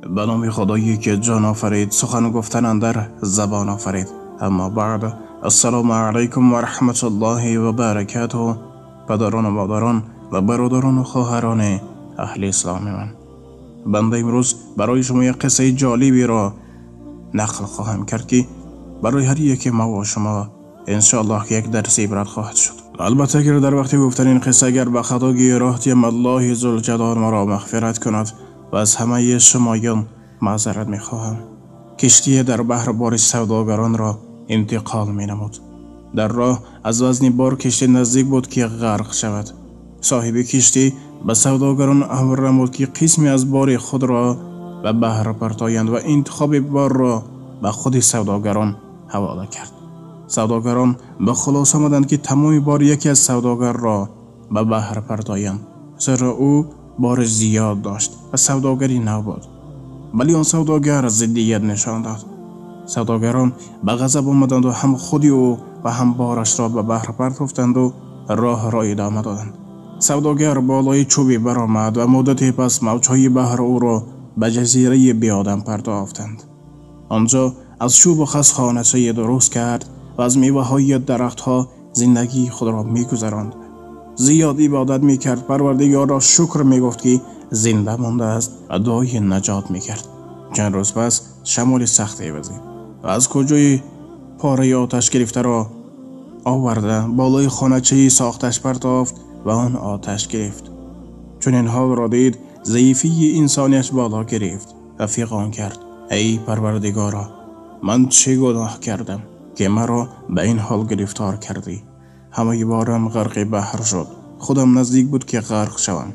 Ба номи Худое ки ҷон офарид, сухан гуфтан андар забон офарид. Аммо баъд, ассалому алайкум ва раҳматуллоҳи ва баракатуҳ. Падарон ва модарон ва бародарон ва хоҳарони аҳли исломи ман, банда имрӯз барои шумо як қиссаи ҷолиберо нақл хоҳам кард, ки барои ҳар яке мо ва шумо иншоаллоҳ як дарси ибрат хоҳад шуд. Албатта агар дар вақти гуфтани ин қисса агар ба хатогӣ роҳ диҳам, Аллоҳи зулҷалол маро мағфират кунад ва аз ҳамаи шумоён маъзарат мехоҳам. Киштие дар баҳр бори савдогаронро интиқол менамуд. Дар роҳ аз вазни бор киштӣ наздик буд, ки ғарқ шавад. Соҳиби киштӣ ба савдогарон амр намуд, ки қисме аз бори худро ба баҳр партоянд ва интихоби борро ба худи савдогарон ҳавола кард. Савдогарон ба хулоса омаданд, ки тамоми бори яке аз савдогарро ба баҳр партоянд, зеро ӯ бори зиёд дошт ва савдогари нав буд. Вале он савдогар зиддият нишон дод. Савдогарон ба ғазаб омаданд ва ҳам худи ӯ ва ҳам борашро ба баҳр партофтанд ва роҳро идома доданд. Савдогар болои чӯбе баромад ва муддате пас мавҷҳои баҳр ӯро ба ҷазираи беодам партофтанд. Он ҷо аз чӯбу хас хоначае дуруст кард ва аз меваҳои дарахтҳо зиндагии худро мегузаронд. Зиёд ибодат мекард, Парвардигорро шукр мегуфт, ки зинда мондааст ва дуои наҷот мекард. Чанд рӯз пас шамоли сахте вазид ва аз куҷои пораи оташ гирифтаро оварда болои хоначаи сохташ партофт ва он оташ гирифт. Чун ин ҳолро дид, заифии инсонияш боло гирифт ва фиғон кард: эй Парвардигоро, ман чӣ гуноҳ кардам, ки маро ба ин ҳол гирифтор кардӣ? Ҳамаи борам ғарқи баҳр шуд, худам наздик буд, ки ғарқ шавам.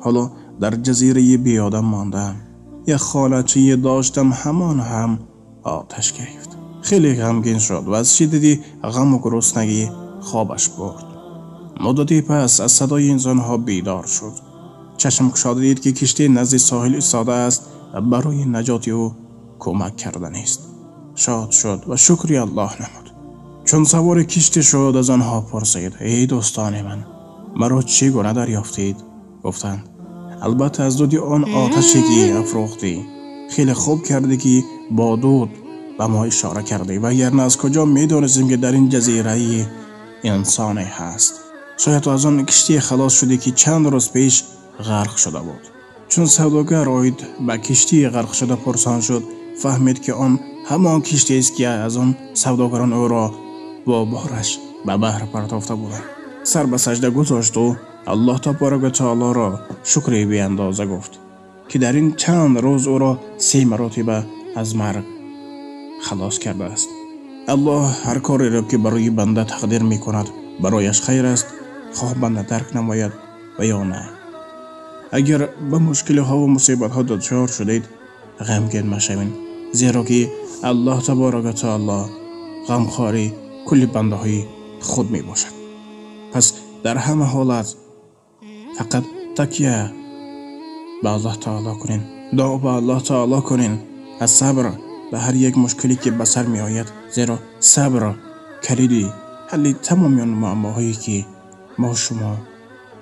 Ҳоло дар ҷазираи беодам мондаам. Як хоначае доштам, ҳамон ҳам оташ гирифт. Хеле ғамгин шуд ва аз шиддати ғаму гуруснагӣ хобаш бурд. Муддате пас аз садои инсонҳо бедор шуд. Чашм кушода дид, ки киштӣ назди соҳил истодааст ва барои наҷоти ӯ кӯмак карданист. Шод шуд ва шукри Аллоҳ намуд. Чун савори киштӣ шуд, аз онҳо пурсид: эй дӯстони ман, маро чӣ гуна дарёфтед? Гуфтанд: албатта аз дуди он оташе ки афрӯхтӣ. Хеле хуб кардӣ, ки бо дуд ба мо ишора кардӣ, вагарна аз куҷо медонистем, ки дар ин ҷазираи инсоне ҳаст? Шояд ту аз он киштие халос шудӣ, ки чанд рӯз пеш ғарқ шуда буд. Чун савдогар оид ба киштии ғарқшуда пурсон шуд, фаҳмид, ки он ҳамон киштиест, ки аз он савдогарон ӯро бо бораш ба баҳр партофта буданд. Сар ба саҷда гузошту Аллоҳ таборака таолоро шукри беандоза гуфт, ки дар ин чанд рӯз ӯро се маротиба аз марг халос кардааст. Аллоҳ ҳар кореро, ки барои банда тақдир мекунад, барояш хайр аст, хоҳ банда дарк намояд ва ё на. Агар ба мушкилиҳо ва мусибатҳо дучор шудед, ғамгин машавед, зеро ки Аллоҳ таборака таоло ғамхори кулли бандаҳои худ мебошад. Пас дар ҳама ҳолат фақат такя ба Аллоҳ таоло кунед, дуо ба Аллоҳ таоло кунед, аз сабр ба ҳар як мушкиле, ки ба сар меояд, зеро сабр калиди ҳалли тамоми он муаммоҳое, ки мо шумо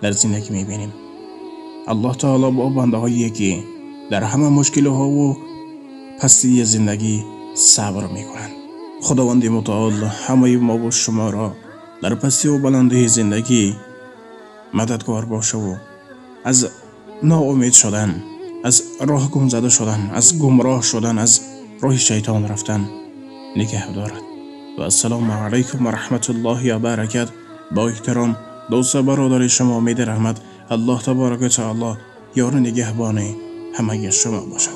дар зиндагӣ мебинем. Аллоҳ таоло бо бандаҳое, ки дар ҳама мушкилиҳову пастии зиндагӣ сабр мекунанд. Худованди мутаол ҳамаи мову шуморо дар пастиву баландии зиндагӣ мададгор бошаву аз ноумед шудан, аз роҳ гумзада шудан, аз гумроҳ шудан, аз роҳи шайтон рафтан нигаҳ дорад. Ва ассалому алайкум ва раҳматуллоҳи ва баракат. Бо эҳтиром дӯсту бародари шумо Умеди Раҳмат. Аллоҳ таборака таоло ёру нигаҳбони ҳамаи шумо бошад.